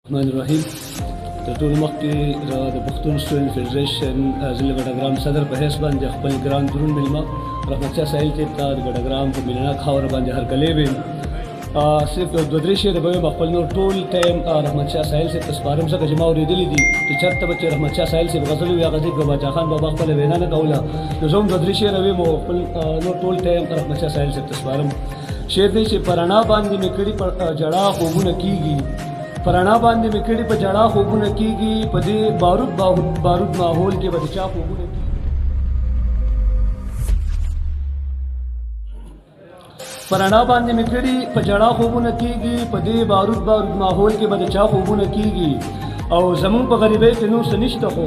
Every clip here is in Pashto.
الرحمن الرحیم. تر ټولو مخکې زه د پښتون سټوډنټ فدریشن ضلع بټګرام صدر په حیث باندې خپل ګران درون مېلمه رحمت شاه ساحل صاحب ته د بټګرام په مینهناک خاوره باندې هرکلی ویم. صرف یو دوه درې شعره به وایم، خپل نور ټول ټایم رحمت شاه ساحل صاحب ته سپارم، ځکه چې ما اورېدلي دي چې چېرته به چې رحمت شاه ساحل صاحب غزل وي، هغه ځای کې به باچا خان بابا خپله وینا نه کوله. نو زه هم دوه درې شعره وایم او خپل نور ټول ټایم رحمت شاه ساحل صاحب ته سپارم. شعر دی چې په رڼا باندې مې کړي په ژړا خوبونه کیږي، په رڼا باندې مې کړي په ژړا خوبونه کیږي، په دې بارود بارود ماحول کې به د چا خوبونه کیږي. په رڼا باندې مې کړي په ژړا خوبونه کیږي، په دې بارود بارود ماحول کې به د چا خوبونه کیږي. او زمونږ په غریبۍ کې نور څه نشته، خو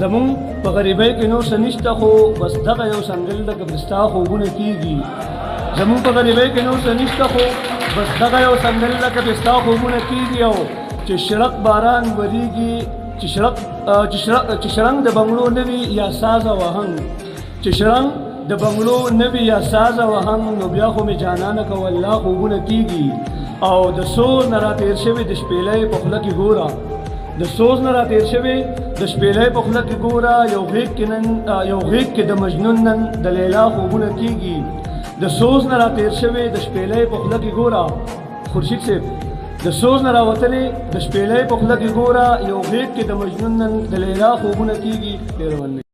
زمونږ په غریبۍ کې نور څه نشته، خو بس دغه یو سنګل د قبرستا خوبونه کیږي. زمونږ په غریبۍ کې نور څه نشته، خو بس دغه یو سنګل د قبرستا خوبونه کیږي. او چې شړق باران وریږي، چې شړق چې شړنګ د بنګړو نه وي یا ساز او آهنګ، چې شړنګ د بنګړو نه وي یا ساز او آهنګ، نو بیا خو مې جانانه که والله خوبونه کیږي. او د سوز نه را تېر شوی د شپېلۍ په خوله کې ګوره، د سوز نه را تېر شوی د شپېلۍ په خوله کې ګوره، یو غېږ کې نن یو غېږ کې د مجنون نن د لیلا خوبونه کیږي. د سوز نه را تېر شوی د شپېلۍ په خوله کې ګوره، خورشید صاحب، د سوز نه راوتلې د شپېلۍ په خوله کې ګوره، یو غېږ کې د مجنون نن د لیلا خوبونه کیږي. ډېره مننه.